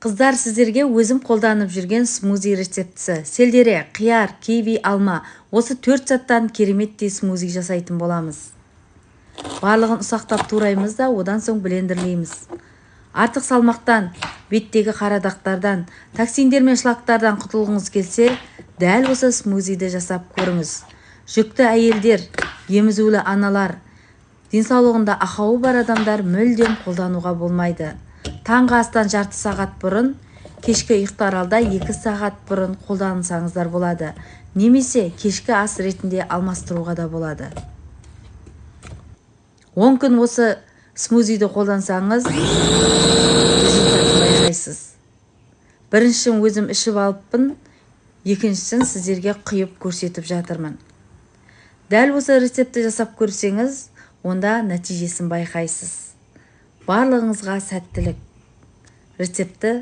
Қыздар, сіздерге өзім қолданып жүрген смузи рецептісі. Сельдерей, қияр, киви, алма – осы төрт заттан кереметтей смузи жасайтын боламыз. Барлығын ұсақтап тураймыз да, одан соң блендерлейміз. Артық салмақтан, беттегі қара дақтардан, токсиндер мен шлактардан құтылғыңыз келсе, дәл осы смузиді жасап көріңіз. Жүкті әйелдер, емізулі аналар, денсаулығында ақауы бар адамдар мүлдем қолдануға болмайды. Таңғы астан жарты сағат бұрын, кешкі ұйықтар алда 2 сағат бұрын қолдансаңыздар болады немесе кешкі ас ретінде алмастыруға да болады. 10 күн осы смузиді қолдансаңыз, результатын байқайсыз. Біріншісін өзім ішіп алыппын, екіншісін сіздерге құйып көрсетіп жатырмын. Дәл осы рецептті жасап көрсеңіз, онда нәтижесін байқайсыз. Барлығыңызға сәттілік! Рецептті